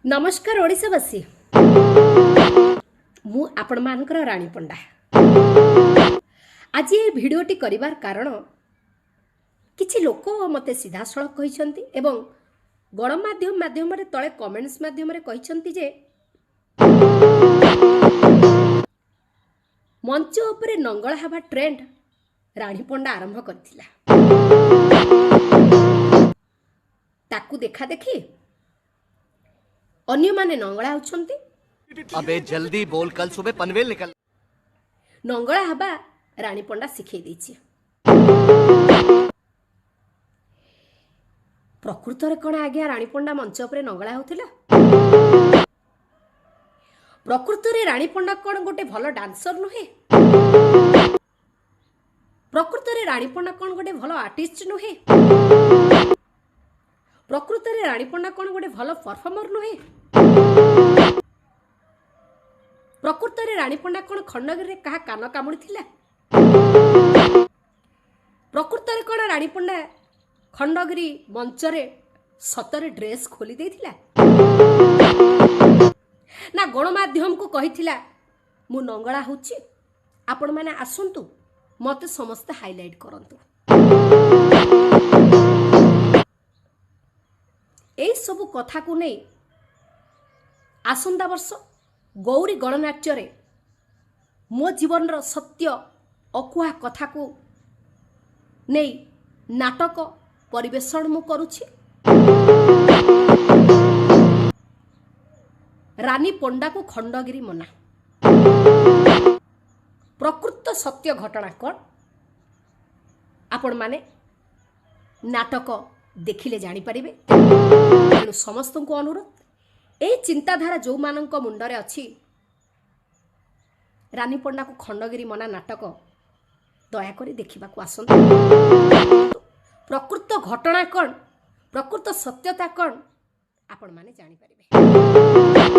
ନମସ୍କାର ଓଡ଼ିଶାବାସୀ, ମୁଁ ଆପଣମାନଙ୍କର ରାଣୀ ପଣ୍ଡା। ଆଜି ଏ ଭିଡ଼ିଓଟି କରିବାର କାରଣ, କିଛି ଲୋକ ମୋତେ ସିଧାସଳଖ କହିଛନ୍ତି ଏବଂ ଗଣମାଧ୍ୟମ ମାଧ୍ୟମରେ ତଳେ କମେଣ୍ଟସ୍ ମାଧ୍ୟମରେ କହିଛନ୍ତି ଯେ ମଞ୍ଚ ଉପରେ ନଙ୍ଗଳା ହେବା ଟ୍ରେଣ୍ଡ ରାଣୀ ପଣ୍ଡା ଆରମ୍ଭ କରିଥିଲା, ତାକୁ ଦେଖା ଦେଖି ଅନ୍ୟମାନେ ନଙ୍ଗଳା ହେଉଛନ୍ତି। अबे जल्दी बोल, कल सुबह पनवेल निकल। ନଙ୍ଗଳା ହେବା ରାଣୀ ପଣ୍ଡା ଶିଖେଇ ଦେଇଛି। ପ୍ରକୃତରେ କ'ଣ ଆଜ୍ଞା ରାଣୀ ପଣ୍ଡା ମଞ୍ଚ ଉପରେ ନଙ୍ଗଳା ହେଉଥିଲା? ପ୍ରକୃତରେ ରାଣୀ ପଣ୍ଡା କ'ଣ ଗୋଟେ ଭଲ ଡାନ୍ସର ନୁହେଁ? ପ୍ରକୃତରେ ରାଣୀ ପଣ୍ଡା କ'ଣ ଗୋଟେ ଭଲ ଆର୍ଟିଷ୍ଟ ନୁହେଁ? ପ୍ରକୃତରେ ରାଣୀ ପଣ୍ଡା କ'ଣ ଗୋଟେ ଭଲ ପରଫର୍ମର ନୁହେଁ? ପ୍ରକୃତରେ ରାଣୀ ପଣ୍ଡା କ'ଣ ଖଣ୍ଡଗିରିରେ କାହା କାନ କାମୁଡ଼ିଥିଲା? ପ୍ରକୃତରେ କ'ଣ ରାଣୀ ପଣ୍ଡା ଖଣ୍ଡଗିରି ମଞ୍ଚରେ ସତରେ ଡ୍ରେସ୍ ଖୋଲି ଦେଇଥିଲା ନା ଗଣମାଧ୍ୟମକୁ କହିଥିଲା ମୁଁ ନଙ୍ଗଳା ହେଉଛି, ଆପଣମାନେ ଆସନ୍ତୁ, ମୋତେ ସମସ୍ତେ ହାଇଲାଇଟ୍ କରନ୍ତୁ? ଏଇସବୁ କଥାକୁ ନେଇ ଆସନ୍ତା ବର୍ଷ ଗୌରୀ ଗଣନାଟ୍ୟରେ ମୋ ଜୀବନର ସତ୍ୟ ଅକୁହା କଥାକୁ ନେଇ ନାଟକ ପରିବେଷଣ ମୁଁ କରୁଛି। ରାନୀ ପଣ୍ଡାକୁ ଖଣ୍ଡଗିରି ମନା, ପ୍ରକୃତ ସତ୍ୟ ଘଟଣା କ'ଣ ଆପଣମାନେ ନାଟକ ଦେଖିଲେ ଜାଣିପାରିବେ। ତେଣୁ ସମସ୍ତଙ୍କୁ ଅନୁରୋଧ, ଏଇ ଚିନ୍ତାଧାରା ଯେଉଁମାନଙ୍କ ମୁଣ୍ଡରେ ଅଛି, ରାନୀ ପଣ୍ଡାକୁ ଖଣ୍ଡଗିରି ମନା ନାଟକ ଦୟାକରି ଦେଖିବାକୁ ଆସନ୍ତୁ। ପ୍ରକୃତ ଘଟଣା କ'ଣ, ପ୍ରକୃତ ସତ୍ୟତା କ'ଣ ଆପଣମାନେ ଜାଣିପାରିବେ।